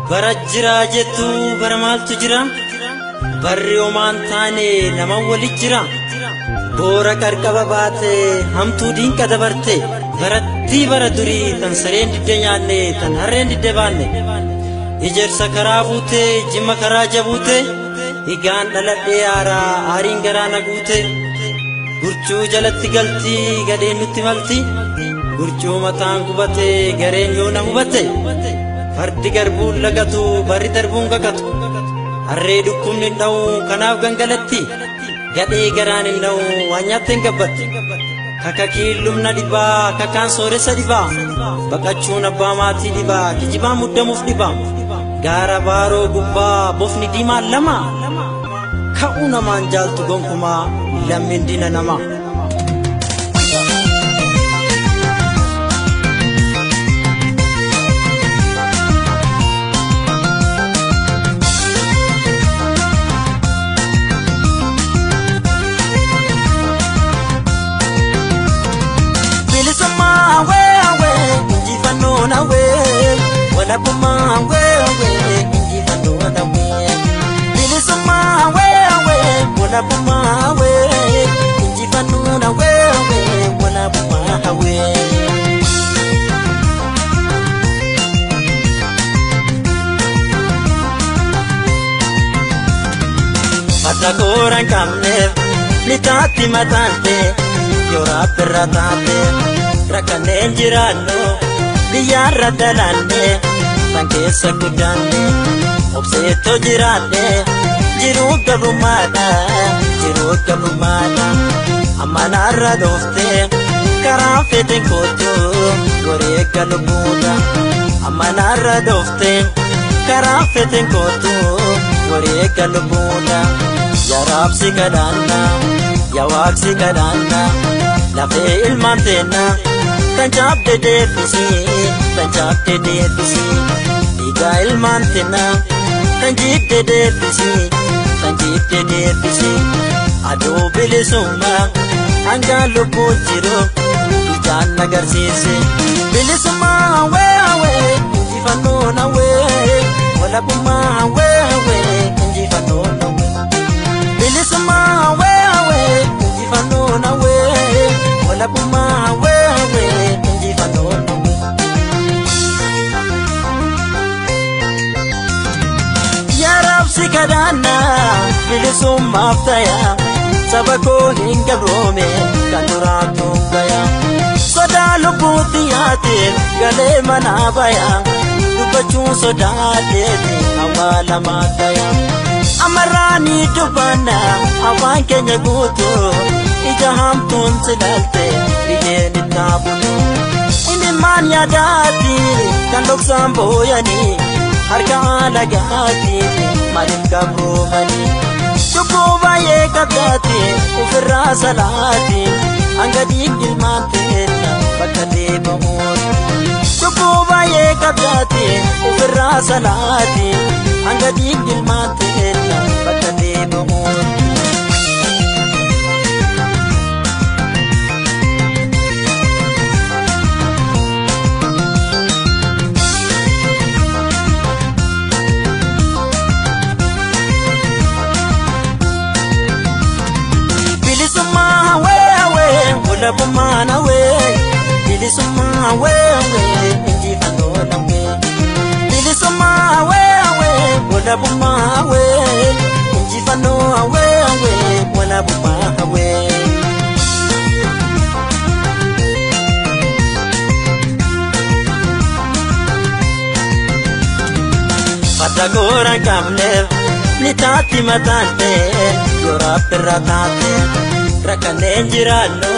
Bara jiraa jettu bara maaltu jira? Barri homaan taane nama walit jira. Boora qarqaba baate hamtuu diinqa dabarte. Barattii bara durii tan sareen didde nyaanne tan harreen didde baanne. Ijeersa karaa buute jimma karaa jabuute. Higaan dhaladhee aaraa aariin garaa na guute. Gurchuu jalatti galti gadheen nutti malti. Gurchuu mataan gubate gareen yoo na hubate. Fardi garbuun lagatu barri darbuun kakatu. Harree dhukkubni hin dha'u kanaaf gangalatti. Gadhee garaan hin dha'u waan nyaatte hin gabbatti. Kakakiin lubna dhibaa kakaan sooressa dhibaa. Baqachuun abbaa maatii dhibaa kijibaan muddamuuf dhibaa. Gaara baaroo gubbaa bofni diimaan lama. Ka'uu namaan jaaltu gonkumaa lammiin diina namaa. Bilisummaa hawwee hawwee injifannoon hawwee walabummaa hawwee hawwee injifannoon hawwee. Bilisummaa hawwee hawwee walabummaa hawwee injifannoon hawwee hawwee walabummaa hawwee. Farda koora hin qabneef lixaatti maxxante yoo rabbirra taate. Rakkanneen jiraannu biyyaarra dalanne tan keessa guddanne obseetoo jiraanne jiruu gabrummaadha jiruu gabrummaadha amma narra dhoofte karaa feeteen kootu wareega lubbuudha amma narra dhoofte karaa feeteen kootu wareega lubbuudha yaa raabsi kadhaanna yaa waaqsi kadhaanna lafee ilmaan teenna. Tan cabde deebisii, tan cabde deebisii, dhiigaa ilmaan teenna. Tan jidde deebisii, tan jidde deebisii, aduu bilisummaa hanga lubbuu jiru ijaan agarsiise. Bilisummaa hawwee hawwee injifannoon hawwee walabummaa hawwee hawwee injifannoon hawwee. Bilisummaa hawwee hawwee injifannoon hawwee walabummaa hawwee hawwee injifannoon hawwee. Yaa raabsi kadhaannaa bilisummaaf tayaa saba koo hin gabroome kan duraatu gayaa. Sodaa lubbuutti yaateef galee manaa bayaa dubbachuun sodaateeti awwaalamaa tayaa. Amarraanii dubbannaa afaan keenya guutuu ija hamtuun silaalte biyyeen itti bulu. Imimmaan yaadaati kan dhoksaan booyanii harka alagaati maaliif gabroomanii. Cubbuu baay'ee qabdaati ofirraa salaati hanga dhiigni ilmaan teenna bakka deebi'uun. Cubbuu baay'ee qabdaati ofirraa salaati hanga dhiigni ilmaan teenna bakka deebi'uun. Bilisummaa hawwee hawwee walabummaan hawwee bilisummaa hawwee hawwee injifannoon hawwee. Bilisummaa hawwee hawwee walabummaa hawwee injifannoo hawwee hawwee walabummaa hawwee. Farda koora hin qabneef lixaatti maxxante yoo rabbirra taate. Rakkanneen jiraannu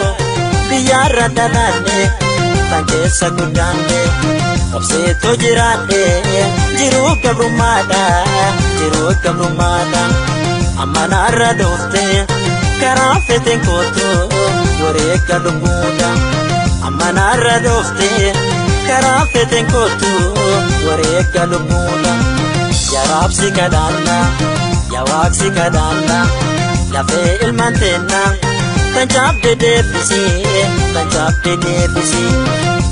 biyyaarra dalanne tan keessa guddanne obseetoo jiraanne jiruu gabrummaadha jiruu gabrummaadha amma narra dhoofte karaa feeteen kootu wareega lubbuudha amma narra dhoofte karaa feeteen kootu wareega lubbuudha yaa raabsi kadhaanna yaa waaqsi kadhaanna lafee ilmaan teenna. Tan cabde deebisii, tan cabde deebisii,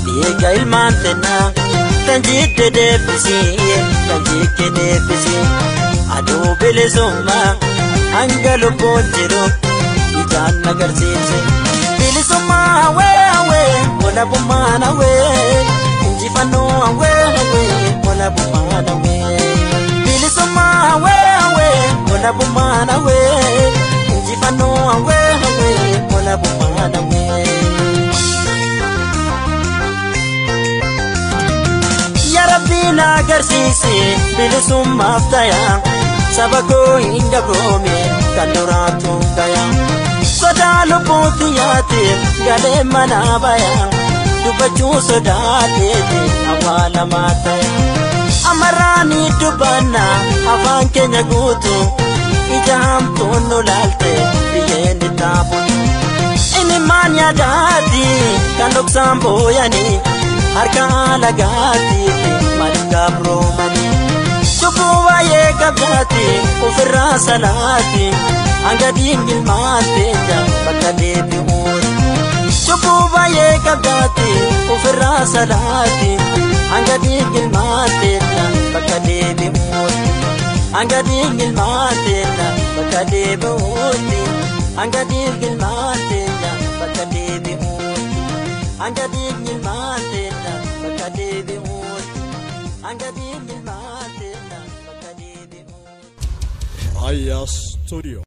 dhiiga ilmaan teenna. Tan jidde deebisii tan jikke deebisii aduu bilisummaa hanga lubbuun jiru ijaan agarsiise. Bilisummaa hawwee hawwee walabummaan hawwee injifannoo hawwee hawwee walabummaan hawwee. Bilisummaa hawwee hawwee walabummaan hawwee injifannoo hawwee hawwee walabummaan hawwee. Yaa Rabbi na agarsiisi bilisummaaf tayaa saba koo hin gabroome kan duraatu gayaa. Sodaa lubbuutti yaate galee mana bayaa dubbachuu sodaateeti awwaalamaa ta'e. Amarraanii dubbanna afaan keenya guutu ija hamtuun nu laalte biyyeen itti hafuutu. Inni maan yaadaati kan dhoksaan booyanii harka alagaatiif maaliif gabroomanii. Cubbuu baay'ee qabdaati ofirraa salaati hanga diingilmaan teenya bakka deebi'uuti. Cubbuu baay'ee qabdaati ofirraa salaati hanga diingilmaan teenya bakka deebi'uuti. Hanga diingilmaan teenya bakka deebi'uuti. Hanga diingilmaan teenya bakka deebi'uuti. Hanga diingilmaan teenya bakka deebi'uuti. Hanga diingilmaan teenya bakka deebi'uuti. Raya Studio.